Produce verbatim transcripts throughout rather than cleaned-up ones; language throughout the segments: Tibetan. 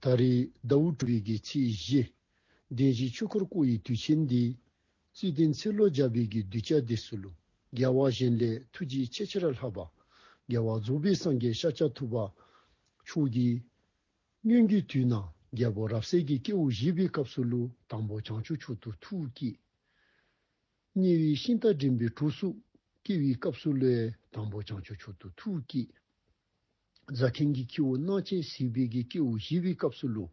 ད་རེས་ཟླ་བ་དྲུག་པའི་གི་ཚེས་བཞི། བདེན་བཞིའི་ཆོས་འཁོར་བསྐོར་བའི་དུས་ཆེན་འདི། རྩིས་ལྡན་ཚེ་ལོ་བརྒྱ་པའི་གི་གདུལ་བྱ་འདི་ཚོ་ལུ། རྒྱལ་བ་གཞན་ལས་ཐུགས་རྗེ་ཆེས་ཆེར་ལྷག་པ། རྒྱལ་བ་རྫོགས་པའི་སངས་རྒྱས་ཤཱཀྱ་ཐུབ་པ་མཆོག་གིས། སྔོན་གྱི་དུས་ན་རྒྱལ་པོ་རབ་གསལ་གྱི་སྐྱེ་བ་བཞེས་པའི་སྐབས་སུ་ལུ། དང་པོ་བྱང་ཆུབ་མཆོག་ཏུ་ཐུགས་བསྐྱེད། དམྱལ་བའི་ཤིང་རྟ་འདྲེན་པའི་གྲོགས་སུ་སྐྱེ་བའི་སྐབས་སུ་ལུ། དང་པོ་བྱང་ཆུབ་མཆོག་ཏུ་ཐུགས་བསྐྱེད། རྫ་མཁན་གྱི་ཁྱེའུ་སྣང་བྱེད་ཟེར་བའི་གི་སྐྱེ་བ་བཞེས་པའི་སྐབས་སུ་ལུ།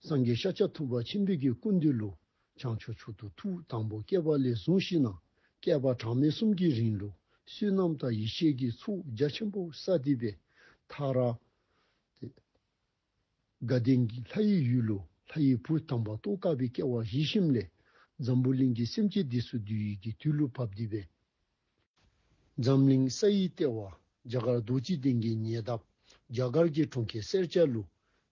སངས་རྒྱས་ཤཱཀྱ་ཐུབ་པ་ཆེན་པོའི་གི་སྐུ་མདུན་ལུ། བྱང་ཆུབ་མཆོག་ཏུ་ཐུགས་དང་པོ་བསྐྱེད་པ་ལས་བཟུང་ཞིནམ་ན། བསྐལ་པ་གྲངས་མེད་གསུམ་གྱི་རིང་ལུ། བསོད་ནམས་དང་ཡེ་ཤེས་ཀྱི་ཚོགས་རྒྱ་ཆེན་པོ་བསགས་ཏེ་སྦེ། མཐར། དགའ་ལྡན་གྱི་ལྷ་ཡི་ཡུལ་ལུ་ལྷ་ཡི་བུ་དམ་པ་ཏོག་དཀར་པོའི་སྐྱེ་བ་བཞེས་ཞིནམ་ལས། འཛམ་བུ་གླིང་གི་སེམས་ཅན་འདི་ཚོ་འདུལ་བའི་གི་དུས་ལུ་བབས་ཏེ་སྦེ། འཛམ་གླིང་ས་ཡི་ལྟེ་བ་རྒྱ་གར་རྡོ་རྗེ་གདན་གྱི་ཉེ་འདབས་རྒྱ་གར་གྱི་གྲོང་ཁྱེར་སེར་སྐྱ་ལུ།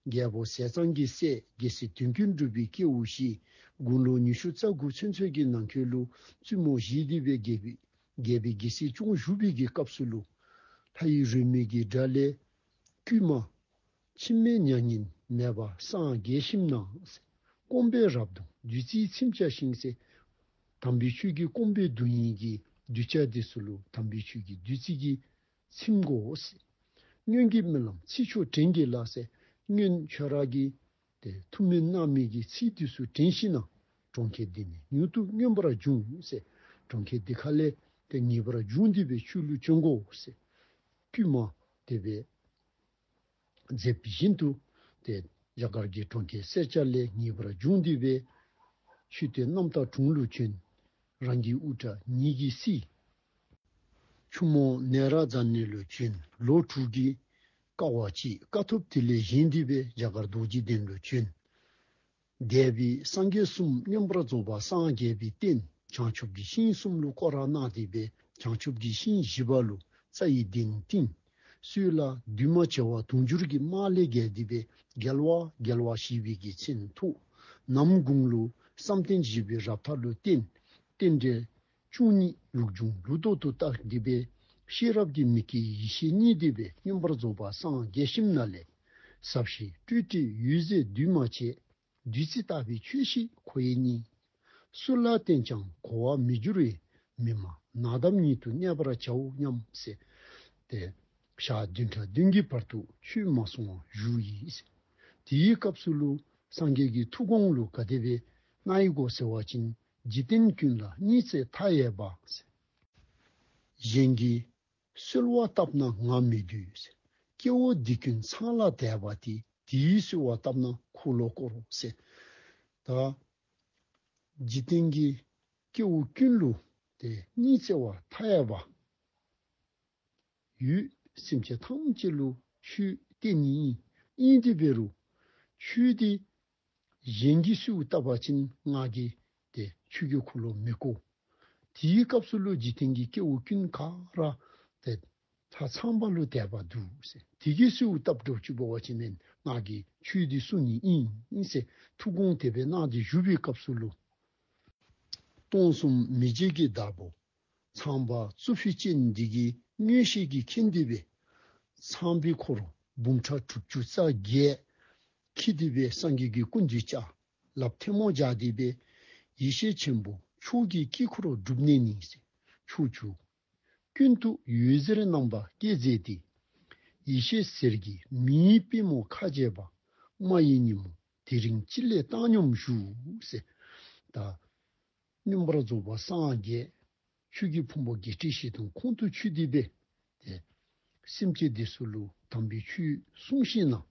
རྒྱལ་པོ་ཟས་གཙང་གི་སྲས་རྒྱལ་སྲས་དོན་ཀུན་གྲུབ་པའི་སྐྱེ་བ་བཞེས། དགུང་ལོ་ཉི་ཤུ་རྩ་དགུ་ཚུན་ཚོད་ཀྱི་ནང་འཁོད་ལུ་བཙུན་མོ་བཞེས་ཏེ་སྦེ་རྒྱལ་པོའི་རྒྱལ་པོའི་རྒྱལ་སྲིད་སྐྱོང་བཞུགས་པའི་གི་སྐབས་སུ་ལུ། ལྷ་ཡི་རོལ་མོའི་གི་སྒྲ་ལས། བསྐུལ་མ། འཆི་མེད་མྱ་ངན་མེད་པར་སངས་རྒྱས་ཞིནམ་ན། སྐོམ་པས་རབ་གདུང་བདུད་རྩིས་ཚིམ་བྱ་ཞིང་ཟེར། དམ་པའི་ཆོས་ཀྱི་སྐོམ་པས་གདུང་ཡིན་གྱི་གདུལ་བྱ་འདི་ཚོ་ལུ་དམ་པའི་ཆོས་ཀྱི་བདུད་རྩི་གིས་ཚིམ་དགོ་ཟེར། སྔོན་གྱི་རྨི་ལམ་ཚེ་མཆོག་དྲན་གྱིས་ལ་ཟེར། སྔོན་ཁྱོད་ར་གིས་ཏེ་ཐུགས་སྨོན་གནང་མི་གི་ཚིག་དེ་ཚུ་དྲན་ཞིནམ་ན། གྲོང་ཁྱེར་འདི་ནས་མྱུར་དུ་མངོན་པར་འབྱུང་ཟེར། གྲོང་ཁྱེར་འདི་ཁ་ལས་ཏེ་ངེས་པར་འབྱུང་སྟེ་སྦེ་ཁྱོད་ལུ་བྱོན་དགོ་ཟེར། བསྐུལ་མ་དེ་སྦེ་མཛད་པ་བཞིན་དུ་ཏེ་རྒྱ་གར་གྱི་གྲོང་ཁྱེར་སེར་སྐྱ་ལས་ངེས་པར་འབྱུང་སྟེ་སྦེ། ཆོས་སྟོན་རྣམ་དག་དྲུང་ལུ་བྱོན། རང་གི་དབུ་སྐྲ་ཉིད་ཀྱིས་བསིལ། ཆུ་མོ་ནེ་ར་ཛ་ནེ་ལུ་བྱོན། ལོ་དྲུག་གི་དཀའ་བ་སྤྱད། དཀའ་ཐུབ་དེ་ལས་བཞེངས་ཏེ་སྦེ་རྒྱ་གར་རྡོ་རྗེ་གདན་ལུ་བྱོན། འདས་པའི་སངས་རྒྱས་གསུམ་མངོན་པར་རྫོགས་པ་སངས་རྒྱས་པའི་རྟེན་བྱང་ཆུབ་ཀྱི་ཤིང་གསུམ་ལུ་སྐོར་ར་གནང་སྟེ་སྦེ། བྱང་ཆུབ་ཀྱི་ཤིང་བཞི་པ་ལུ་རྩྭ་ཡི་གདན་བཏིང་། སྲོད་ལ་བདུད་དམག་བྱེ་བ་དུང་ཕྱུར་གྱི་དམག་ལས་བརྒལ་ཏེ་སྦེ་རྒྱལ་བ་རྒྱལ་བ་ཞེས་པའི་གི་མཚན་ཐོགས། ནམ་གུང་ལུ་བསམ་གཏན་བཞི་པའི་རབ་མཐའ་ལུ་བརྟེན། རྟེན་འབྲེལ་བཅུ་གཉིས་ལུགས་འབྱུང་ལུགས་ལྡོག་ཏུ་བརྟགས་ཏེ་སྦེ། ཤེས་རབ་ཀྱི་མིག་གིས་ཡེ་ཤེས་བརྙེས་ཏེ་སྦེ་མངོན་པར་རྫོགས་པ་སངས་རྒྱས་ཞིནམ་ན་ལས། ཟབ་ཞི་སྤྲོས་བྲལ་འོད་གསལ་འདུས་མ་བྱས། བདུད་རྩི་ལྟ་བུའི་ཆོས་ཤིག་ཁོ་ཡི་སྙིང་། སུ་ལ་བསྟན་ཀྱང་གོ་བར་མི་འགྱུར་བས། མི་སྨྲ་ནགས་འདབས་ཉིད་དུ་གནས་པར་བྱའོ་སྙམ་ཟེར། ཏེ་ཞག་བདུན་ཕྲག་བདུན་གྱི་བར་དུ་ཆོས་མ་གསུང་བར་བཞུགས་ཡི་ཟེར། དེའི་སྐབས་སུ་ལུ་སངས་རྒྱས་ཀྱི་ཐུགས་དགོངས་ལུ་ག་དེ་སྦེ་གནང་ཡི་གོ་ཟེར་བ་ཅིན། འཇིག་རྟེན་ཀུན་ལ་སྙིང་བརྩེ་མཐའ་ཡས་པ་ཟེར། གཞན་གྱིས་གསོལ་བ་བཏབ་ན་ང་མི་འདོད་ཟེར། སྐྱེ་བོ་འདི་ཀུན་ཚང་ལ་དད་པ་དེ། དེས་གསོལ་བ་བཏབ་ན་འཁོར་ལོ་བསྐོར་རོ་ཟེར། ད་འཇིག་རྟེན་གྱི་སྐྱེ་བོ་ཀུན་ལུ་ཏེ་སྙིང་བརྩེ་བ་མཐའ་ཡས་པ་ཡོད། སེམས་ཅན་ཐམས་ཅད་ལུ་ཆོས་བསྟན་ནི་ཨིན། ཨིན་དེ་འབད་རུང་ཆོས་དེ་གཞན་གྱིས་གསོལ་བ་བཏབ་པ་ཅིན་ང་གིས་ཏེ་ཆོས་ཀྱི་འཁོར་ལོ་མི་བསྐོར། དེའི་སྐབས་སུ་ལུ་འཇིག་རྟེན་གྱི་སྐྱེ་བོ་ཀུན་ག་ར་ཏེ་ལྷ་ཚངས་པ་ལུ་དད་པ་འདུག་ཟེར། དེ་གིས་གསོལ་བ་བཏབ་འགྱོ་ཅིག་འབད་བ་ཅིན་ང་གིས་ཆོས་འདི་གསུང་ནི་ཨིན་ཟེར་ཐུགས་དགོངས་དེ་སྦེ་གནང་སྟེ་བཞུགས་པའི་སྐབས་སུ་ལུ། སྟོང་གསུམ་མི་མཇེད་ཀྱི་བདག་པོ་ཚངས་པ་གཙུག་ཕུད་ཅན་འདི་གིས་མངོན་ཤེས་ཀྱིས་མཁྱེན་ཏེ་སྦེ། ཚངས་པའི་འཁོར་འབུམ་ཕྲག་དྲུག་ཅུ་རྩ་བརྒྱད་ཁྱིད་དེ་སྦེ་སངས་རྒྱས་ཀྱི་སྐུ་མདུན་བཅར། ལགཔ་ཐལ་མོ་སྦྱར་ཏེ་སྦེ། ཡེ་ཤེས་ཆེན་པོ་མཆོག་གི་དཀྱིལ་འཁོར་སྒྲུབ་གནས་ནི་ཟེར། ཕྱོགས་བཅུ་ཀུན་ཏུ་འོད་ཟེར་རྣམ་པ་སྐྱེད་མཛད་དེ། ཡེ་ཤེས་ཟེར་གྱིས་མིའི་པུས་མོ་ཁ་འབྱེད་པ། རྨ་ཡི་ཉིན་མོ་དེ་རིང་ཅི་སླད་བཏང་སྙོམས་བཞུགས་ཟེར། ད་མངོན་པར་རྫོགས་པ་སངས་རྒྱས། ཆོས་ཀྱི་ཕུང་པོ་བརྒྱད་ཁྲི་བཞི་སྟོང་ཁོང་དུ་ཆུད་དེ་སྦེ། ཏེ་སེམས་ཅན་འདི་ཚུ་ལུ་དམ་པའི་ཆོས་གསུང་ཞིནམ་ན།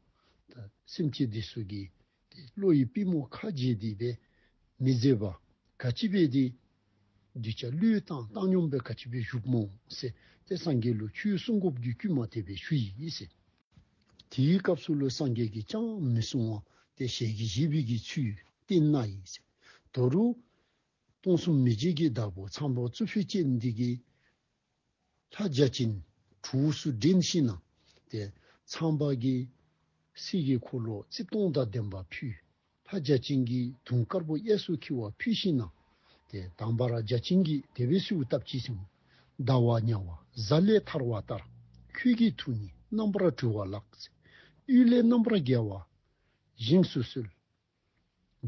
ད་སེམས་ཅན་འདི་ཚུ་གི་ཏེ་བློ་ཡི་པུས་མོ་ཁ་འབྱེད་དེ་སྦེ་མི་མཛད་པ། ག་ཅི་སྦེ་ཏེ་གདུལ་བྱ་བློས་བཏང་བཏང་སྙོམས་སྦེ་ག་ཅི་སྦེ་བཞུགས་སྨོ་ཟེར། ཏེ་སངས་རྒྱས་ལུ་ཆོས་གསུང་དགོཔ་གི་བསྐུལ་མ་དེ་སྦེ་ཞུ་ཡི་ཟེར། དེའི་སྐབས་སུ་ལུ་སངས་རྒྱས་ཀྱིས་ཅང་མི་གསུང་བར་ཏེ་ཞལ་གྱིས་བཞེས་པའི་གི་ཚུལ་བསྟན་གནང་ཡི་ཟེར། ད་རུང་སྟོང་གསུམ་མི་མཇེད་ཀྱི་བདག་པོ་ཚངས་པ་གཙུག་ཕུད་ཅན་འདི་གིས་ལྷ་བརྒྱ་བྱིན་གྲོགས་སུ་འདྲེན་ཞིནམ་ན། ཏེ་ཚངས་པ་གིས་གསེར་གྱི་འཁོར་ལོ་རྩིབས་སྟོང་དང་ལྡན་པ་ཕུལ། ལྷ་བརྒྱ་བྱིན་གྱིས་དུང་དཀར་པོ་གཡས་སུ་འཁྱིལ་བ་ཕུལ་ཞིནམ་ན། ཏེ་དང་པ་ར་བརྒྱ་བྱིན་གྱིས་དེ་སྦེ་གསོལ་བ་བཏབ་ཅི་ཟེར། ཟླ་བ་ཉ་བ་གཟའ་ལས་ཐར་བ་ལྟར། ཁྱོད་ཀྱི་ཐུགས་ནི་རྣམ་པར་གྲོལ་བ་ལགས། གཡུལ་ལས་རྣམ་པར་རྒྱལ་བ། བཞེངས་སུ་གསོལ།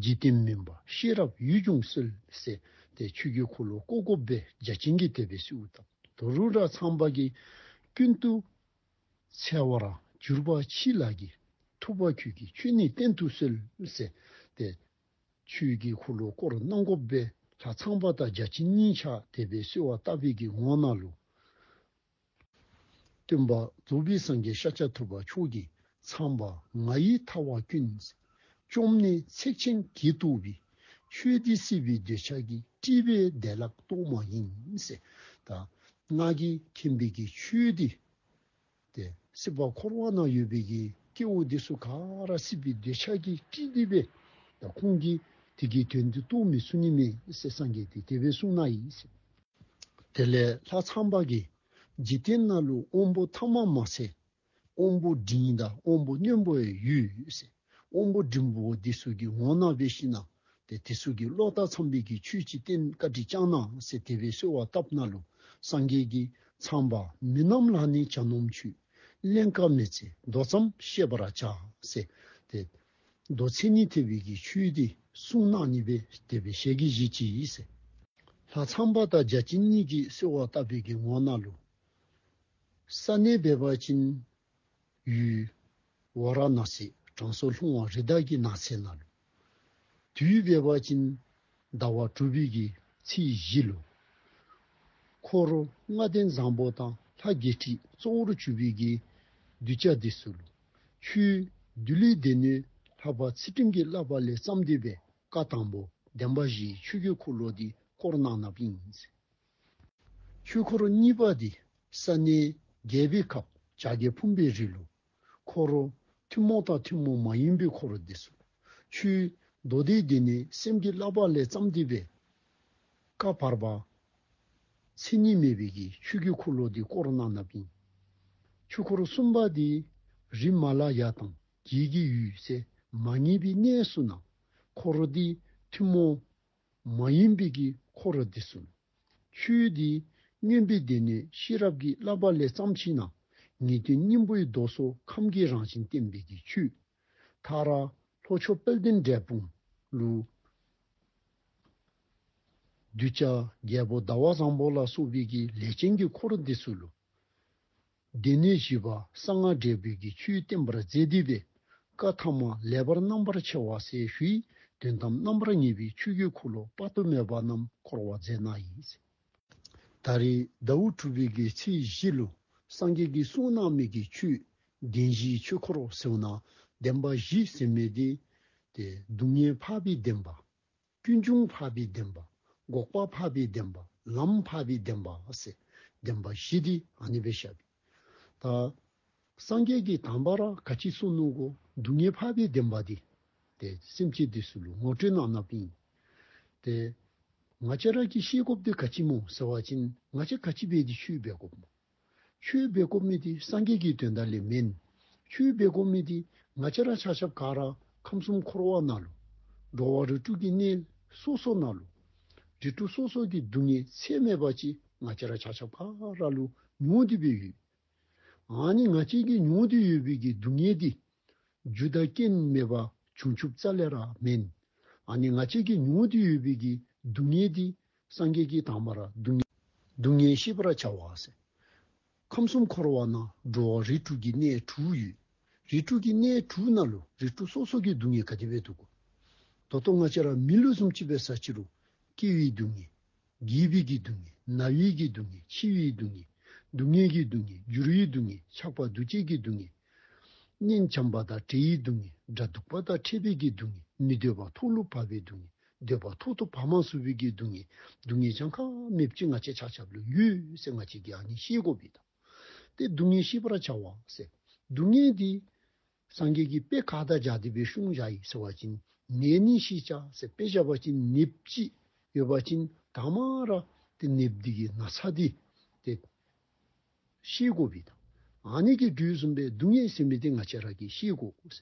འཇིག་རྟེན་མུན་པ་ཤེས་རབ་འོད་འབྱུང་གསོལ་ཟེར་ཏེ་ཆོས་ཀྱི་འཁོར་ལོ་བསྐོར་བསྐོར་བའི་བརྒྱ་བྱིན་གྱིས་དེ་སྦེ་གསོལཝ་བཏབ། ད་རུང་ར་ཚངས་པ་གིས་ཀུན་ཏུ་འཚེ་བར་གྱུར་པ་ཕྱི་ལ་གི། ཐུབ་པ་ཁྱོད་ཀྱིས་ཆོས་ནི་བསྟན་དུ་གསོལ་ཟེར་ཏེ་ཆོས་ཀྱི་འཁོར་ལོ་བསྐོར་གནང་དགོ་པའི་ལྷ་ཚངས་པ་དང་བརྒྱ་བྱིན་གཉིས་ཆ་དེ་སྦེ་གསོལ་བ་བཏབ་པའི་གི་ངོ་ན་ལུ། སྟོན་པ་རྫོགས་པའི་སངས་རྒྱས་ཤཱཀྱ་ཐུབ་པ་མཆོག་གིས་ཚངས་པ་ང་ཡི་ཐལ་བ་ཀུན། བཅོམ་ནས་ཚིག་ཆེན་གྱིས་རྟོགས་པའི། ཆོས་འདི་སྲིད་པའི་འདོད་ཆགས་ཀྱིས། བསྐྲད་པའི་བདེ་བླག་རྟོགས་མ་ཡིན་ཟེར། ད་ང་གིས་མཁྱེན་པའི་གི་ཆོས་འདི། ཏེ་སྲིད་པ་འཁོར་བ་ན་ཡོད་པའི་གི་སྐྱེ་བོ་འདི་ཚུ་ག་ར་སྲིད་པའི་འདོད་ཆགས་ཀྱིས་བསྐྲད་དེ་སྦེ། ད་ཁོང་གིས་དེ་གི་དོན་འདི་རྟོགས་མི་ཚུགས་ནི་མས་ཟེར་སངས་རྒྱས་དེ་དེ་སྦེ་གསུངས་ནུག་ཟེར། དེ་ལས་ལྷ་ཚངས་པ་གིས་འཇིག་རྟེན་ན་ལུ་དབང་པོ་ཐ་མ་མ་ཚད་དབང་པོ་འབྲིང་དང་དབང་པོ་རྣོན་པོ་ཡོད་ཟེར། དབང་པོ་འབྲིང་པོ་འདི་ཚུ་གི་ངོ་ན་འབད་ཞིན་ན་ཏེ་དེ་ཚུ་གིས་བློ་དང་འཚམས་པའི་གི་ཆོས་ཅིག་བསྟན་བཀའ་དྲིན་བསྐྱང་གནང་ཟེར་དེ་སྦེ་གསོལ་བ་བཏབ་ན་ལུ་སངས་རྒྱས་ཀྱིས་ཚངས་པ་མི་རྣམས་ལ་ནི་གྱ་ནོམ་ཆོས། ཀླན་ཀ་མི་འཚེ་མདོ་ཙམ་བཤད་པར་བྱ་ཟེར། ཏེ་མདོ་མཚན་ཉིད་ཐེག་པའི་གི་ཆོས་འདི་གསུངས་གནང་ནི་སྦེ་དེ་སྦེ་ཞལ་གྱིས་བཞེས་ཅི་ཟེར། ལྷ་ཚངས་པ་དང་བརྒྱ་བྱིན་གཉིས་ཀྱིས་གསོལ་བ་བཏབ་པའི་གི་ངོ་ན་ལུ། ས་གནས་འབད་བ་ཅིན་ཡུལ་ཝཱ་ར་ཎཱ་སི་དྲང་སྲོང་ལྷུང་བ་རི་དྭགས་ཀྱི་ནགས་ཚལ་ན་ལུ། དུས་འབད་བ་ཅིན་ཟླ་བ་དྲུག་པའི་གི་ཚེས་བཞི་ལུ། འཁོར་ལྔ་སྡེ་བཟང་པོ་དང་ལྷ་བརྒྱད་ཁྲི་གཙོ་བོར་གྱུར་པའི་གི་གདུལ་བྱ་འདི་ཚུ་ལུ། ཆོས་འདུལ་བའི་སྡེ་སྣོད་ལྷག་པ་ཚུལ་ཁྲིམས་ཀྱི་བསླབ་པ་ལས་བརྩམས་ཏེ་སྦེ་བཀའ་དང་པོ་བདེན་པ་བཞིའི་ཆོས་ཀྱི་འཁོར་ལོ་འདི་བསྐོར་གནང་གནངམ་ཨིན། ཆོས་འཁོར་གཉིས་པ་འདི་ས་གནས་རྒྱལ་པོའི་ཁབ་བྱ་རྒོད་ཕུང་པོའི་རི་ལུ། འཁོར་ཐུན་མོང་དང་ཐུན་མོང་མ་ཡིན་པའི་འཁོར་འདི་ཚུ། ཆོས་མདོ་སྡེའི་སྡེ་སྣོད་སེམས་ཀྱི་བསླབ་པ་ལས་བརྩམས་ཏེ་སྦེ། བཀའ་བར་པ་མཚན་ཉིད་མེད་པའི་གི་ཆོས་ཀྱི་འཁོར་ལོ་འདི་བསྐོར་གནང་གནངམ་ཨིན། ཆོས་འཁོར་གསུམ་པ་འདི་རི་མ་ལ་ཡ་དང་རྒྱལ་གྱི་ཡུལ་ཟེར་མ་ངེས་པའི་གནས་ཚུ་ན་འཁོར་འདི་ཐུན་མོང་མ་ཡིན་པའི་གི་འཁོར་འདི་ཚུ། ཆོས་འདི་མངོན་པའི་སྡེ་སྣོད་ཤེས་རབ་ཀྱི་བསླབ་པ་ལས་བརྩམས་ཕྱིན་ན་ངེས་དོན་སྙིང་པོའི་མདོ་སོགས་ཁམས་ཀྱི་རང་བཞིན་བསྟན་པའི་གི་ཆོས། མཐར་ལྷོ་ཕྱོགས་དཔལ་ལྡན་འབྲས་སྤུངས་ལུ། གདུལ་བྱ་རྒྱལ་པོ་ཟླ་བ་བཟང་པོ་ལ་སོགས་པའི་གི་ལས་ཅན་གྱི་འཁོར་འདི་ཚུ་ལུ། སྡེ་སྣོད་བཞི་པ་གསང་སྔགས་འབྲས་བུའི་གི་ཆོས་བསྟན་པར་མཛད་དེ་སྦེ། བཀའ་ཐ་མ་ལེགས་པར་རྣམ་པར་ཕྱེ་བ་ཟེར་ཞུའི་དོན་དམ་རྣམ་པར་ངེས་པའི་ཆོས་ཀྱི་འཁོར་ལོ་དཔག་ཏུ་མེད་པ་རྣམས་བསྐོར་བར་མཛད་གནང་ཡི། ད་རེས་ཟླ་བ་དྲུག་པའི་གི་ཚེས་བཞི་ལུ་སངས་རྒྱས་ཀྱིས་གསུངས་གནང་མི་གི་ཆོས་བདེན་བཞིའི་ཆོས་འཁོར་ཟེར་ན་བདེན་པ་བཞི་ཟེར་མི་འདི་ཏེ་སྡུག་བསྔལ་འཕགས་པའི་བདེན་པ། ཀུན་འབྱུང་འཕགས་པའི་བདེན་པ། འགོག་པ་འཕགས་པའི་བདེན་པ། ལམ་འཕགས་པའི་བདེན་པ་ཟེར་བདེན་པ་བཞི་འདི་ཨ་ནི་སྦེ་བཤད་པས། ད་སངས་རྒྱས་ཀྱིས་དང་པ་ར་ག་ཅི་གསུངས་ནུག་གོ། སྡུག་བསྔལ་འཕགས་པའི་བདེན་པ་འདི་ཏེ་སེམས་ཅན་འདི་ཚུ་ལུ་ངོ་སྤྲོད་གནང་གནངམ་ཨིན། ཏེ་ང་བཅས་ར་གིས་ཤེས་དགོཔ་འདི་ག་ཅི་སྨོ་ཟེར་བ་ཅིན་ང་བཅས་ག་ཅི་འབད་དེ་ཆོས་འབད་དགོཔ་སྨོ། ཆོས་འབད་དགོ་མི་འདི་སངས་རྒྱས་ཀྱི་དོན་དག་ལས་མེན། ཆོས་འབད་དགོ་མི་འདི་ང་བཅས་ར་ཆ་ཁྱབ་ག་ར་ཁམས་གསུམ་འཁོར་བ་ནང་ལུ། འགྲོ་བ་རིགས་དྲུག་གི་གནས་སོ་སོ་ནང་ལུ། རིགས་དྲུག་སོ་སོ་གི་སྡུག་བསྔལ་ཚད་མེད་པ་ཅིག་ང་བཅས་ར་ཆ་ཁྱབ་ག་ར་ལུ་མྱོང་སྟེ་སྦེ་ཡོད། ཨ་ནི་ང་བཅས་ཀྱིས་མྱོང་སྟེ་ཡོད་པའི་གི་སྡུག་བསྔལ་འདི། རྒྱུ་དང་རྐྱེན་མེད་པར་བྱུང་བྱུངམ་རྩ་ལས་ར་མེན། ཨ་ནི་ང་བཅས་ཀྱིས་མྱོང་སྟེ་ཡོད་པའི་གི་སྡུག་བསྔལ་འདི་སངས་རྒྱས་ཀྱིས་དང་པ་ར་སྡུག་བསྔལ་སྡུག་བསྔལ་ཤེས་པར་བྱ་བ་ཟེར། ཁམས་གསུམ་འཁོར་བ་ན་འགྲོ་བ་རིགས་དྲུག་གི་གནས་དྲུག་ཡོད། རིགས་དྲུག་གི་གནས་དྲུག་ནང་ལུ་རིགས་དྲུག་སོ་སོ་གི་སྡུག་བསྔལ་ག་དེ་སྦེ་འདུག་གོ། ད་ལྟོ་ང་བཅས་ར་མི་ལུས་བཟུམ་ཅིག་འབད་ས་ཅིག་རུང་སྐྱེ་བའི་སྡུག་བསྔལ། རྒས་པའི་གི་སྡུག་བསྔལ། ན་བའི་གི་སྡུག་བསྔལ། འཆི་བའི་སྡུག་བསྔལ། སྡུག་བསྔལ་གྱི་སྡུག་བསྔལ། འགྱུར་བའི་སྡུག་བསྔལ། ཆགས་པ་འདུ་བྱེད་ཀྱི་སྡུག་བསྔལ། གཉེན་བྱམས་པ་དང་བྲལ་བའི་སྡུག་བསྔལ། དགྲ་སྡུག་པ་དང་ཕྲད་པའི་གི་སྡུག་བསྔལ། མི་འདོད་པ་ཐོག་ལུ་བབས་པའི་སྡུག་བསྔལ། འདོད་པ་ཐོག་ཏུ་བབས་མ་ཚུགས་པའི་གི་སྡུག་བསྔལ། སྡུག་བསྔལ་གྱངས་ཁ་མེདཔ་ཅིག་ང་བཅས་ཆ་ཁྱབ་ལུ་ཡོད་ཟེར་ང་བཅས་ཀྱིས་ཨ་ནི་ཤེས་དགོ་པས་ད། ཏེ་སྡུག་བསྔལ་ཤེས་པར་བྱ་བ་ཟེར། སྡུག་བསྔལ་འདི་སངས་རྒྱས་ཀྱིས་དཔེ་ཁ་དང་སྦྱར་ཏེ་སྦེ་གསུངས་བཞག་ཡི་ཟེར་བ་ཅིན་ནད་ནི་ཤེས་བྱ་ཟེར། དཔེ་བཞག་པ་ཅིན་ནདཔ་ཅིག་ཡོད་པ་ཅིན་དང་པ་ར་ཏེ་ནདཔ་འདི་གི་ན་ཚ་འདི་ཏེ་ཤེས་དགོ་པས་ད། ཨ་ནི་གི་དུས་གསུམ་པའི་སྡུག་བསྔལ་ཟེར་མི་འདི་ང་བཅས་ར་གིས་ཤེས་དགོ་ཟེར།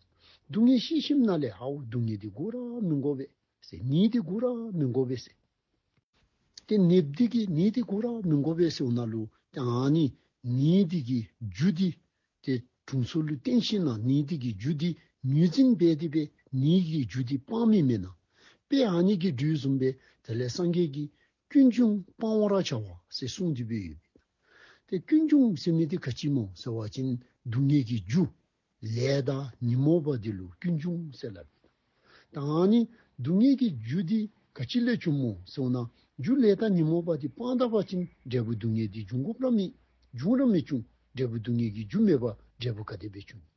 སྡུག་བསྔལ་ཤེས་ཞིནམ་ལས་ཧའོ་སྡུག་བསྔལ་འདི་དགོ་ར་མི་དགོ་པས་ཟེར། ནད་འདི་དགོ་ར་མི་དགོ་པས་ཟེར། ཏེ་ནདཔ་འདི་གི་ནད་འདི་དགོ་ར་མི་དགོ་པས་ཟེར་འོང་ན་ལུ་ཏེ་ཨ་ནི་ནད་འདི་གི་རྒྱུ་འདི་ཏེ་དྲུང་འཚོ་ལུ་བསྟེན་ཞིན་ན་ནད་འདི་གི་རྒྱུ་འདི་ ངོས་འཛིན་འབད་དེ་སྦེ་ནིའི་གི་རྒྱུ་འདི་སྤང་མི་མེན་ན། དཔེ་ཨ་ནི་གི་འགྲོས་བཟུམ་སྦེ་དེ་ལས་སངས་རྒྱས་ཀྱིས་ཀུན་འབྱུང་སྤང་བར་བྱ་བ་ཟེར་གསུངས་ཏེ་སྦེ་ཡོད། ཏེ་ཀུན་འབྱུང་ཟེར་མི་འདི་ག་ཅི་སྨོ་ཟེར་བ་ཅིན་སྡུག་བསྔལ་གྱི་རྒྱུ་ལས་དང་ཉོན་མོངས་པ་འདི་ལུ་ཀུན་འབྱུང་ཟེར་སླབ་ཡོད། ད་ཨ་ནི་སྡུག་བསྔལ་གྱི་རྒྱུ་འདི་ག་ཅི་ལས་བྱུངམ་སྨོ་ཟེར་ན། རྒྱུ་ལས་དང་ཉོན་མོངས་པ་འདི་སྤང་ད་པ་ཅིན་འབྲས་བུ་སྡུག་བསྔལ་འདི་འབྱུང་དགོཔ་ར་མེད། འབྱུང་ར་མི་འབྱུང་། འབྲས་བུ་སྡུག་བསྔལ་གྱི་རྒྱུ་མེད་པར་འབྲས་བུ་ག་དེ་སྦེ་འབྱུང་།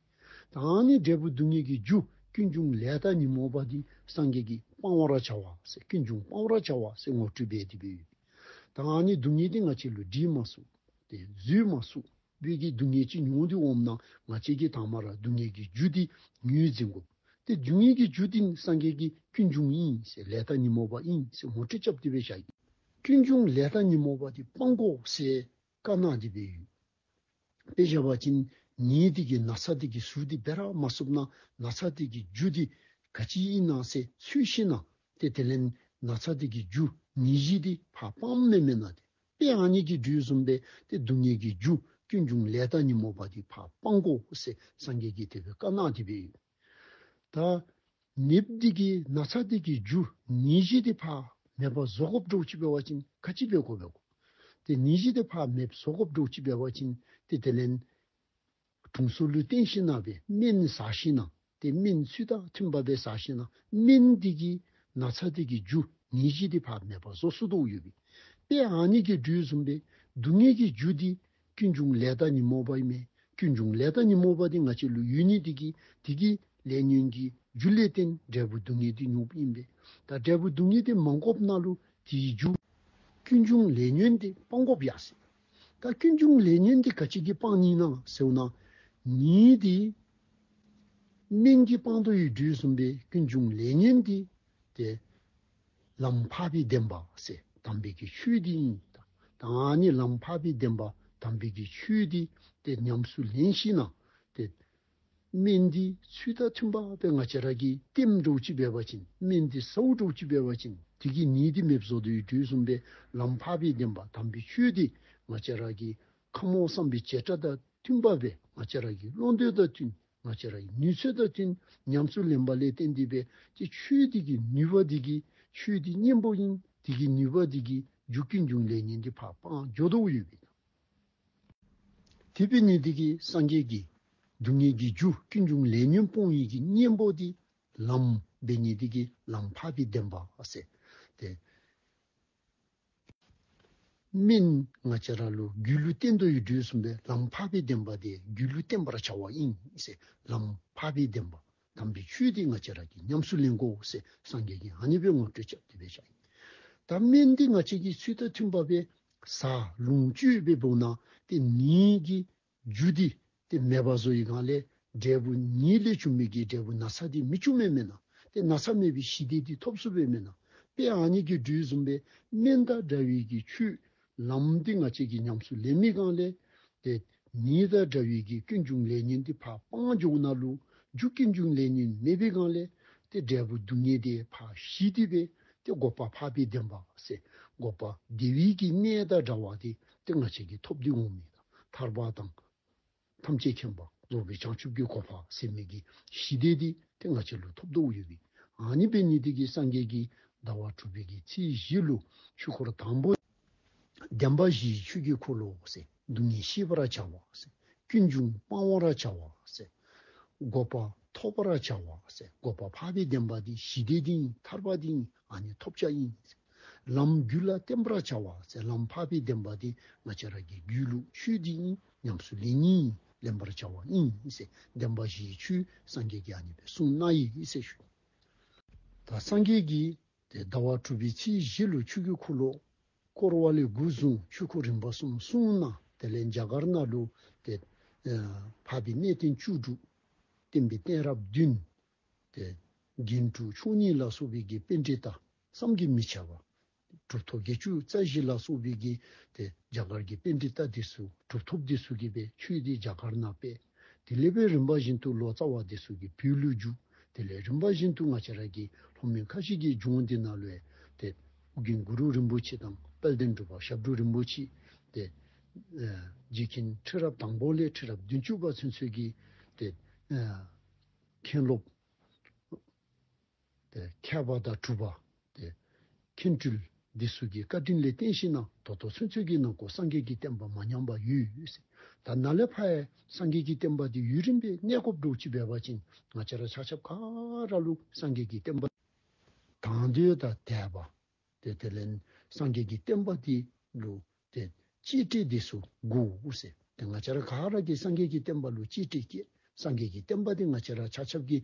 ད་ཨ་ནི་འབྲས་བུ་སྡུག་བསྔལ་གྱི་རྒྱུ་ཀུན་འབྱུང་ལས་དང་ཉོན་མོངས་པ་འདི་སངས་རྒྱས་ཀྱིས་སྤང་བར་བྱ་བ་ཟེར། ཀུན་འབྱུང་སྤང་བར་བྱ་བ་ཟེར་ངོ་སྤྲོད་འབད་དེ་སྦེ་ཡོད། ད་ཨ་ནི་སྡུག་བསྔལ་འདི་ང་བཅས་ལུ་སྒྲིག་མ་ཚུགས། ཏེ་བཟོད་མ་ཚུགས་པའི་གི་སྡུག་བསྔལ་ཅིག་མྱོང་སྟེ་འོངམ་ན་ང་བཅས་ཀྱིས་དང་པ་ར་སྡུག་བསྔལ་གྱི་རྒྱུ་འདི་ངོས་འཛིན་དགོ། ཏེ་སྡུག་བསྔལ་གྱི་རྒྱུ་འདི་སངས་རྒྱས་ཀྱིས་ཀུན་འབྱུང་ཨིན་ཟེར། ལས་དང་ཉོན་མོངས་པ་ཨིན་ཟེར་ངོ་སྤྲོད་རྐྱབ་སྟེ་སྦེ་བཞག་ཡི། ཀུན་འབྱུང་ལས་དང་ཉོན་མོངས་པ་འདི་སྤང་དགོ་ཟེར་བཀའ་གནང་སྟེ་སྦེ་ཡོད། དཔེ་བཞག་པ་ཅིན་ནི་འདི་གིས་ན་ཚ་འདི་གིས་ཟུག་སྟེ་འབད་ར་མ་ཚུགས་ན་ན་ཚ་འདི་གི་རྒྱུ་འདི་ག་ཅི་ཨིན་ན་ཟེར་འཚོལ་ཞིན་ན་ཏེ་དེ་ལས་ན་ཚ་འདི་གི་རྒྱུ་ནད་གཞི་འདི་ཕར་སྤང་མི་མེན་ན། ཏེ་དཔེ་ཨ་ནི་གི་འགྲོས་བཟུམ་སྦེ་ཏེ་སྡུག་བསྔལ་གྱི་རྒྱུ་ཀུན་འབྱུང་ལས་དང་ཉོན་མོངས་པ་འདི་ཕར་སྤང་དགོ་ཟེར་སངས་རྒྱས་ཀྱིས་དེ་སྦེ་བཀའ་གནང་སྟེ་སྦེ་ཡོད། ད་ནདཔ་འདི་གིས་ན་ཚ་འདི་གི་རྒྱུ་ནད་གཞི་འདི་ཕར་མེད་པར་བཟོ་དགོཔ་འདྲཝ་ཅིག་འབད་བ་ཅིན་ག་ཅི་འབད་དགོཔ་འབད་དགོ། ཏེ་ནད་གཞི་འདི་ཕར་མེདཔ་བཟོ་དགོཔ་འདྲཝ་ཅིག་འབད་བ་ཅིན་ཏེ་དེ་ལས་དྲུང་འཚོ་ལུ་བསྟེན་ཞིན་ན་སྦེ་སྨན་ཟ་ཞིན་ན་ཏེ་སྨན་ཚུལ་དང་མཐུན་པ་སྦེ་ཟ་ཞིན་ན་སྨན་འདི་གིས་ན་ཚ་འདི་གི་རྒྱུ་ནད་གཞི་འདི་ཕར་མེད་པར་བཟོ་ཚུགས་དོ་ཡོད་པས། དཔེ་ཨ་ནི་གི་འགྲོས་བཟུམ་སྦེ་སྡུག་བསྔལ་གྱི་རྒྱུ་འདི་ཀུན་འབྱུང་ལས་དང་ཉོན་མོངས་པ་ཨིན་མས། ཀུན་འབྱུང་ལས་དང་ཉོན་མོངས་པ་འདི་ང་བཅས་ལུ་ཡོད་ནི་འདི་གིས་དེ་གི་ལས་ཉོན་གྱི་རྒྱུ་ལས་བརྟེན་འབྲས་བུ་སྡུག་བསྔལ་འདི་མྱོངམ་ཨིན་པས། ད་འབྲས་བུ་སྡུག་བསྔལ་འདི་མ་དགོཔ་ནང་ལུ་དེའི་རྒྱུ་ཀུན་འབྱུང་ལས་ཉོན་འདི་སྤང་དགོཔ་ཡ་ཟེར། ད་ཀུན་འབྱུང་ལས་ཉོན་འདི་ག་ཅི་གིས་སྤང་ནི་ན་ཟེར་ན། ནི་འདི་སྨན་གྱིས་སྤང་དོ་ཡི་འགྲོས་བཟུམ་སྦེ་ཀུན་འབྱུང་ལས་ཉོན་འདི་ཏེ་ལམ་འཕགས་པའི་བདེན་པ་ཟེར་དམ་པའི་གི་ཆོས་འདི་ཨིན། ད་ཨ་ནི་ལམ་འཕགས་པའི་བདེན་པ་དམ་པའི་གི་ཆོས་འདི་ཏེ་ཉམས་སུ་ལེན་ཞིན་ན་ཏེ་སྨན་འདི་ཚུལ་དང་མཐུན་པ་སྦེ་ང་བཅས་ར་གིས་བསྟེནམ་འདྲཝ་ཅིག་འབད་བ་ཅིན་སྨན་འདི་ཟཝ་འདྲཝ་ཅིག་འབད་བ་ཅིན་དེ་གིས་ནད་འདི་མེདཔ་བཟོ་དོ་ཡི་འགྲོས་བཟུམ་སྦེ་ལམ་འཕགས་པའི་བདེན་པ་དམ་པའི་ཆོས་འདི་ང་བཅས་ར་གི་ཁམས་དབང་བསམ་པའི་བྱེ་བྲག་དང་མཐུན་པ་སྦེ་ང་བཅས་ར་གི་བློ་འདོད་དང་མཐུན། ང་བཅས་ར་གི་ནུས་ཚོད་དང་མཐུན། ཉམས་སུ་ལེན་པ་ལས་བརྟེན་ཏེ་སྦེ་ཏེ་ཆོས་འདི་གི་ནུས་པ་འདི་གིས་ཆོས་འདི་གཉེན་པོ་ཨིན། དེ་གི་ནུས་པ་འདི་གིས་རྒྱུ་ཀུན་འབྱུང་ལས་ཉོན་འདི་ཕར་སྤང་འགྱོ་དོ་ཡོད་པས། དེ་འབད་ནི་འདི་གིས་སངས་རྒྱས་ཀྱིས་སྡུག་བསྔལ་གྱི་རྒྱུ་ཀུན་འབྱུང་ལས་ཉོན་སྤོང་ནི་གི་གཉེན་པོ་འདི་ལམ་འབད་ནི་འདི་གིས་ལམ་འཕགས་པའི་བདེན་པ་ཟེར། ཏེ་སྨན་ང་བཅས་ར་ལུ་རྒྱུད་ལུ་བསྟེན་དོ་ཡི་འགྲོས་བཟུམ་སྦེ་ལམ་འཕགས་པའི་བདེན་པ་འདི་རྒྱུད་ལུ་བསྟེན་པར་བྱ་བ་ཨིན་ཟེར། ལམ་འཕགས་པའི་བདེན་པ་དམ་པའི་ཆོས་འདི་ང་བཅས་ར་གིས་ཉམས་སུ་ལེན་དགོ་ཟེར་སངས་རྒྱས་ཀྱིས་ཨ་ནི་སྦེ་ངོ་སྤྲོད་རྐྱབ་སྟེ་སྦེ་བཞག་ཡི། ད་སྨན་འདི་ང་བཅས་ཀྱིས་ཚུལ་དང་མཐུན་པ་སྦེ་ཟ་ལོངས་སྤྱོད་སྦེ་འབདཝ་ན་ཏེ་ནད་ཀྱི་རྒྱུ་འདི་ཏེ་མེད་པ་བཟོ་ཡི་སྒང་ལས་འབྲས་བུ་ནད་ལས་བྱུང་མི་གི་འབྲས་བུ་ན་ཚ་འདི་མི་འབྱུང་མེན་མེན་ན། ཏེ་ན་ཚ་མེད་པའི་ཞི་བདེ་འདི་ཐོབ་ཚུགས་པས་མེན་ན། དཔེ་ཨ་ནི་གི་འགྲོས་བཟུམ་སྦེ་སྨན་དང་འདྲ་བའི་གི་ཆོས་ལམ་འདི་ང་བཅས་ཀྱིས་ཉམས་སུ་ལེན་མི་སྒང་ལས་ཏེ་ནད་དང་འདྲ་བའི་གི་ཀུན་འབྱུང་ལས་ཉོན་འདི་ཕར་སྤང་འགྱོ་ན་ལུ་རྒྱུ་ཀུན་འབྱུང་ལས་ཉོན་མེད་པའི་སྒང་ལས་ཏེ་འབྲས་བུ་སྡུག་བསྔལ་འདི་ཕར་ཞི་སྟེ་སྦེ་ཏེ་འགོག་པ་འཕགས་པའི་བདེན་པ་ཟེར་འགོག་པ་བདེ་བའི་གི་གནས་དང་འདྲ་བ་འདི་ཏེ་ང་བཅས་ཀྱིས་ཐོབ་སྟེ་འོང་མི་དང་ཐར་པ་དང་། ཐམས་ཅད་མཁྱེན་པ་རྫོགས་པའི་བྱང་ཆུབ་ཀྱི་གོ་འཕང་ཟེར་མི་གི་ཞི་བདེ་འདི་ཏེ་ང་བཅས་ལུ་ཐོབ་དོ་ཡོད་པས། ཨ་ནི་འབད་ནི་འདི་གིས་སངས་རྒྱས་ཀྱིས་ཟླ་བ་དྲུག་པའི་གི་ཚེས་བཞི་ལུ་ཆོས་འཁོར་དང་པོ། བདེན་པ་བཞིའི་ཆོས་ཀྱི་འཁོར་ལོ་ཟེར། སྡུག་བསྔལ་ཤེས་པར་བྱ་བ་ཟེར། ཀུན་འབྱུང་སྤང་བར་བྱ་བ་ཟེར། འགོག་པ་ཐོབ་པར་བྱ་བ་ཟེར། འགོག་པ་འཕགས་པའི་བདེན་པ་འདི་ཞི་བདེ་འདི་ཨིན། ཐར་པ་འདི་ཨིན། ཨ་ནི་ཐོབ་བྱ་ཨིན་ཟེར། ལམ་རྒྱུད་ལ་བརྟེན་པར་བྱ་བ་ཟེར། ལམ་འཕགས་པའི་བདེན་པ་འདི་ང་བཅས་ར་གི་རྒྱུད་ལུ་ཆོས་འདི་ཨིན། ཉམས་སུ་ལེན་ནི་ཨིན། ལེན་པར་བྱ་བ་ཨིན་ཟེར། བདེན་པ་བཞིའི་ཆོས་སངས་རྒྱས་ཀྱིས་ཨ་ནི་སྦེ་གསུངས་གནང་ཡི་ཟེར་ཞུ། ད་སངས་རྒྱས་ཀྱིས་ཏེ་ཟླ་བ་དྲུག་པའི་ཚེས་བཞི་ལུ་ཆོས་ཀྱི་འཁོར་ལོ་བསྐོར་བ་ལས་འགོ་བཟུང་ཆོས་འཁོར་རིམ་པ་གསུམ་གསུངས་གནང་། དེ་ལས་རྒྱ་གར་ནང་ལུ་ཏེ་འཕགས་པའི་གནས་བརྟན་བཅུ་དྲུག། བསྟན་པའི་གཏད་རབས་བདུན། ཏེ་རྒྱན་དྲུག་མཆོག་གཉིས་ལ་སོགས་པའི་གི་པཎྜི་ཏ་བསམ་གྱིས་མི་ཁྱབ་པ། གྲུབ་ཐོབ་བརྒྱད་ཅུ་རྩ་བཞི་ལ་སོགས་པའི་གི་ཏེ་རྒྱ་གར་གྱི་པཎྜི་ཏ་འདི་ཚུ་གྲུབ་ཐོབ་འདི་ཚུ་གིས་སྦེ་ཆོས་འདི་རྒྱ་གར་ནང་སྤེལ། དེ་ལས་སྦེ་རིམ་པ་བཞིན་དུ་ལོ་ཙཱ་བ་འདི་ཚུ་གིས་བོད་ལུ་བསྒྱུར། དེ་ལས་རིམ་པ་བཞིན་དུ་ང་བཅས་ར་གི་ལྷོ་མོན་ཁ་བཞི་གི་ལྗོངས་འདི་ནང་ལུ་ཡང་ཏེ་ཨོ་རྒྱན་གུ་རུ་རིན་པོ་ཆེ་དང་དཔལ་ལྡན་འབྲུག་པ་ཞབས་དྲུང་རིན་པོ་ཆེ་ཏེ་ཨ་རྗེ་མཁན་ཁྲི་རབས་དང་པོ་ལས་ཁྲི་རབས་བདུན་ཅུ་པ་ཚུན་ཚོད་ཀྱི་ཏེ་ཨ་ མཁན་སློབ། དེ་མཁས་པ་དང་གྲུབ་པ། དེ་མཁན་སྤྲུལ་འདི་ཚོ་གི་བཀའ་དྲིན་ལས་བརྟེན་ཞིག་ན་ད་ལྟ་ཚུན་ཚོད་ཀྱི་ནང་ཁོ་སངས་རྒྱས་ཀྱི་བསྟན་པ་མ་ཉམས་པ་ཡོད་ཟེར། ད་ནཱ་ལས་ཕར་ཡ་སངས་རྒྱས་ཀྱི་བསྟན་པ་འདི་ཡུན་རིང་པོའི་གནས་སྐབས་འགྲོ་ཅི་འབད་བ་ཅིན་ང་བཅས་ར་ཆ་ཁྱབ་ག་ར་ལུ་སངས་རྒྱས་ཀྱི་བསྟན་པ་དང་དོད་དང་དད་པ། དེ་དེ་ལས་སངས་རྒྱས་ཀྱི་བསྟན་པ་འདི་ལུ་དེ་གཅེས་སྤྲས་འདི་ཚུ་དགོ་ཟེར། དེ་ང་བཅས་ར་ག་ར་གིས་སངས་རྒྱས་ཀྱི་བསྟན་པ་ལུ་གཅེས་སྤྲས་བསྐྱེད། སངས་རྒྱས་ཀྱི་བསྟན་པ་འདི་ང་བཅས་ར་ཆ་ཁྱབ་ཀྱི་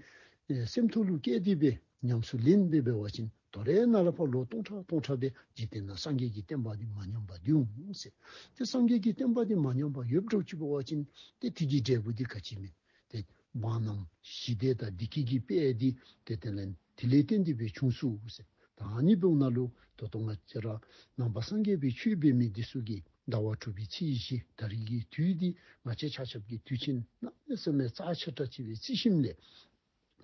ཨེ་སེམས་ཐོག་ལུ་བསྐྱེད་དེ་སྦེ་ཉམས་སུ་ལེན་སྦེ་འབད་བ་ཅིན་ད་རེས་ནཱ་ལས་ཕར་ལོ་སྟོང་ཕྲག་སྟོང་ཕྲག་སྦེ་འཇིག་རྟེན་ན་སངས་རྒྱས་ཀྱི་བསྟན་པ་འདི་མ་ཉམས་པར་སྡོད་འོང་ཟེར། དེ་སངས་རྒྱས་ཀྱི་བསྟན་པ་འདི་མ་ཉམས་པར་ཡོདཔ་འགྱོ་ཅི་འབད་བ་ཅིན་དེ་དེ་གི་འབྲས་བུ་འདི་ག་ཅི་མེད། དེ་མ་ནམ་ཞི་བདེ་དང་བདེ་སྐྱིད་ཀྱི་དཔལ་འདི་དེ་དེ་ལས་དེ་ལས་བརྟེན་ཏེ་སྦེ་བྱུང་ཚུགས་ཟེར། ད་ཨ་ནི་འབདཝ་ནང་ལུ་ད་ལྟོ་ང་བཅས་ར་ནང་པ་སངས་རྒྱས་པའི་ཆོས་འབད་མི་འདི་ཚུ་གིས་ཟླ་བ་དྲུག་པའི་ཚེས་བཞི་ད་རིས་ཀྱི་དུས་འདི་ང་བཅས་ཆ་ཁྱབ་ཀྱི་དུས་ཆེན་གནམ་མེད་ས་མེད་རྩ་ཆེ་དྲགས་ཅིག་སྦེ་བརྩི་ཞིནམ་ལས།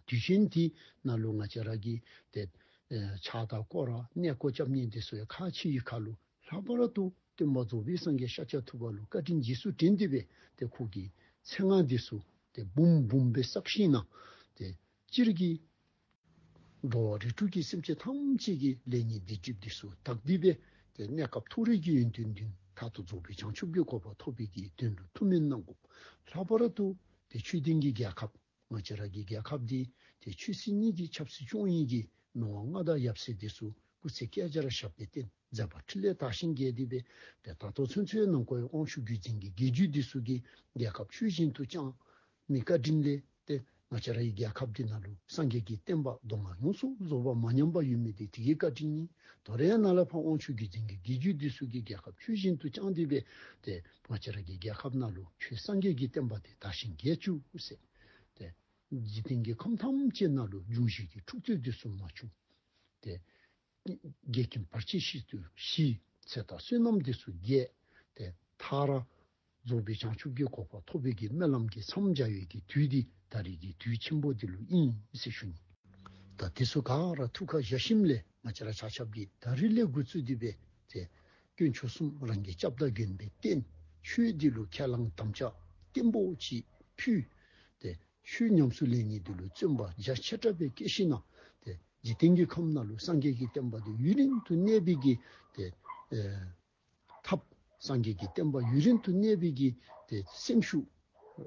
དུས་ཆེན་འདི་ནང་ལུ་ང་བཅས་ར་གིས་དེ་ཨེ་ཕྱག་དང་སྐོར་ར་གནས་སྐོར་རྐྱབ་ནི་འདི་ཚུ་ཡང་ཁག་ཆེ་བའི་ཁར་ལུ་ལྷག་པར་དུ་སྟོན་པ་རྫོགས་པའི་སངས་རྒྱས་ཤཱཀྱ་ཐུབ་པ་ལུ་བཀའ་དྲིན་རྗེས་སུ་དྲན་ཏེ་སྦེ་དེ་ཁོ་གི་མཚན་སྔགས་འདི་ཚུ་དེ་འབུམ་འབུམ་སྦེ་བསགས་ཞིན་ན་དེ་སྤྱིར་གྱི་འགྲོ་བ་རིགས་དྲུག་གི་སེམས་ཅན་ཐམས་ཅད་ཀྱི་ལས་ཉོན་སྡིག་སྒྲིབ་འདི་ཚུ་དག་སྟེ་སྦེ་དེ་གནས་སྐབས་མཐོ་རིས་ཀྱི་ཡོན་ཏན་བདུན་མཐར་ཐུག་རྫོགས་པའི་བྱང་ཆུབ་ཀྱི་གོ་འཕང་ཐོབ་པའི་གི་དོན་ལུ་ཐུགས་སྨོན་གནང་དགོ། ལྷག་པར་དུ་དེ་ཆོས་ལྡན་གྱི་རྒྱལ་ཁབ་ང་བཅས་ར་གི་རྒྱལ་ཁབ་འདི་དེ་ཆོས་སྲིད་གཉིས་ཀྱི་ཆབ་སྲིད་སྐྱོང་ནི་གི་མི་དབང་མངའ་བདག་ཡབ་སྲས་འདི་ཚུ་སྐུ་ཚེ་བསྐལ་བརྒྱར་ཞབས་པད་བརྟན་མཛད་པ་འཕྲིན་ལས་དར་ཞིང་རྒྱས་ཏེ་སྦེ་དེ་ད་ལྟོ་ཚུན་ཚོད་ནང་ཁོའི་དབང་ཕྱུག་བརྒྱུད་འཛིན་གྱི་རྒྱལ་བརྒྱུད་འདི་ཚུ་གིས་རྒྱལ་ཁབ་ཆོས་བཞིན་དུ་བསྐྱངས་ནི་བཀའ་དྲིན་ལས་ཏེ་ང་བཅས་ར་ཡི་རྒྱལ་ཁབ་འདི་ནང་ལུ་སངས་རྒྱས་ཀྱི་བསྟན་པ་མདོ་སྔགས་ཡོངས་སུ་རྫོགས་པ་མ་ཉམས་པ་ཡོད་མི་འདི་དེ་གི་བཀའ་དྲིན་ཨིན། ད་རེས་ནཱ་ལས་ཕར་དབང་ཕྱུག་བརྒྱུད་འཛིན་གྱི་རྒྱལ་བརྒྱུད་འདི་ཚུ་གིས་རྒྱལ་ཁབ་ཆོས་བཞིན་དུ་བསྐྱངས་ཏེ་སྦེ་ཏེ་ང་བཅས་ར་གི་རྒྱལ་ཁབ་ནང་ལུ་ཆོས་སངས་རྒྱས་ཀྱི་བསྟན་པ་འདི་དར་ཞིང་རྒྱས་བཅུག་ཟེར། ཏེ་འཇིག་རྟེན་གྱི་ཁམས་ཐམས་ཅད་ནང་ལུ་འབྱུང་བཞི་གི་འཁྲུག་རྩོད་འདི་ཚུ་མ་བྱུང་། ཏེ་འགལ་རྐྱེན་བར་ཆད་ཞི་སྟེ་ཞི། ཚེ་དང་བསོད་ནམས་འདི་ཚུ་རྒྱས། ཏེ་མཐར་རྫོགས་པའི་བྱང་ཆུབ་ཀྱི་གོ་འཕང་ཐོབ་པའི་གི་སྨོན་ལམ་གྱི་མཚམས་སྦྱར་བའི་གི་དུས་འདི་ད་རེས་ཀྱི་དུས་ཆེན་པོ་འདི་ལུ་ཨིན་ཟེར་ཞུ་ནི། ད་དེ་ཚུ་ག་ར་ཐུགས་ཁར་བཞག་ཞིནམ་ལས་ང་བཅས་ར་ཆ་ཁྱབ་ཀྱིས་ད་རེས་ལས་འགོ་བཙུགས་ཏེ་སྦེ་ཏེ་དཀོན་མཆོག་གསུམ་རང་གི་སྐྱབས་དང་མགོན་པོས་བསྟེན། ཆོས་འདི་ལུ་ཁས་བླངས་དམ་བཅའ་བརྟན་པོ་ཅིག་ཕུལ། ཏེ་ཆོས་ཉམས་སུ་ལེན་ནི་འདི་ལུ་བརྩོན་པ་རྒྱ་ཆེ་དྲགས་སྦེ་བསྐྱེད་ཞིན་ན་ཏེ་འཇིག་རྟེན་གྱི་ཁམས་ནང་ལུ་སངས་རྒྱས་ཀྱི་བསྟན་པ་འདི་ཡུན་རིང་དུ་གནས་པའི་གི་ཏེ་ཨེ་ཐབས། སངས་རྒྱས་ཀྱི་བསྟན་པ་ཡུན་རིང་དུ་གནས་པའི་གི་ཏེ་སེམས་ཤུགས་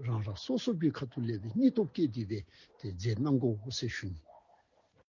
རང་རང་སོ་སོ་གི་ཁ་ཐུག་ལས་སྦེ་སྙིང་སྟོབས་བསྐྱེད་དེ་སྦེ་ཏེ་མཛད་གནང་དགོ་ཟེར་ཞུ་ནི།